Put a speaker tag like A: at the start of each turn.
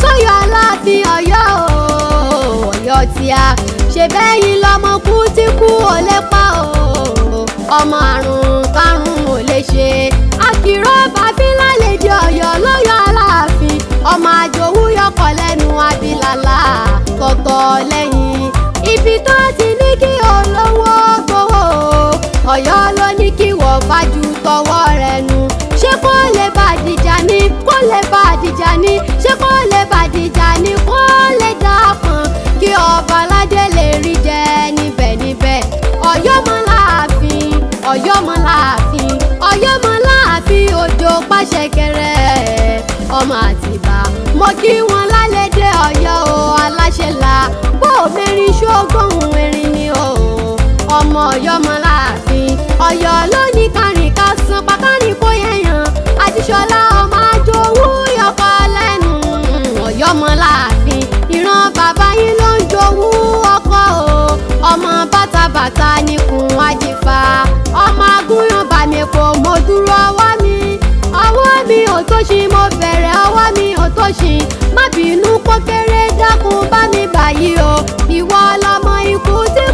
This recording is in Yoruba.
A: Sọ́yọ́ Aláàfin Ọ̀yọ́ o, Ọ̀yọ́ tí a ṣe bẹ́yìn lọ́mọ kú tí kú ò lè pa o, ọmọ àrùn karùn-ún ò lè ṣe. Àkìrọ̀ bàfin lálejò Ọ̀yọ́ lọ́yọ́ Aláàfin, ọmọ àjòwú yọkọ̀ lẹ́nu abilala tọ̀tọ̀ lẹ́yìn. Ibi tó ti ní kí olówó gbowó, Ọ̀yọ́ ló ní kí wọ́n fájú tọwọ́ rẹ̀ nù. Ṣé kó lè bá dìjà ní, kó lè bá dìjà ní, ṣé kó lè bá dìjà ní, kó lè dà pọ̀n kí ọba aládé lè rí jẹ níbẹ̀ níbẹ̀. Ọ̀yọ́ mọ́ láàfin, Ọ̀yọ́ mọ́ láàfin, Ọ̀yọ́ mọ́ láàfin, òjò pàṣẹ kẹrẹ ọmọ Àtìbà. Mo kí wọn lálẹ́dẹ̀ Ọ̀yọ́ o, aláṣẹ là bó mẹ́rin ṣógbóhùn erin ni o. Ọmọ Ọ̀yọ́ mọ́ láàfin, Ọ̀yọ́ ló ní kárìn ká san pákárìn kó yẹ̀yàn. Àjíṣọlá ọmọ àjòwú yọkọ lẹ́nu. Ọ̀yọ́ mọ́ láàfin, ìran bàbá yín ló ń jowú ọkọ o. Ọmọ bàtàbàtà nìkún ajífà, ọmọ agúnyàn bàmí kò mo dúró ọwọ́ mi. Ọwọ́ mi ò tó ṣí, mo bẹ̀rẹ̀ ọwọ́ mi ò tó ṣí. Má bínú kó kéré, dákun bá mi báyìí o. Ìwọ lọmọ ikú tí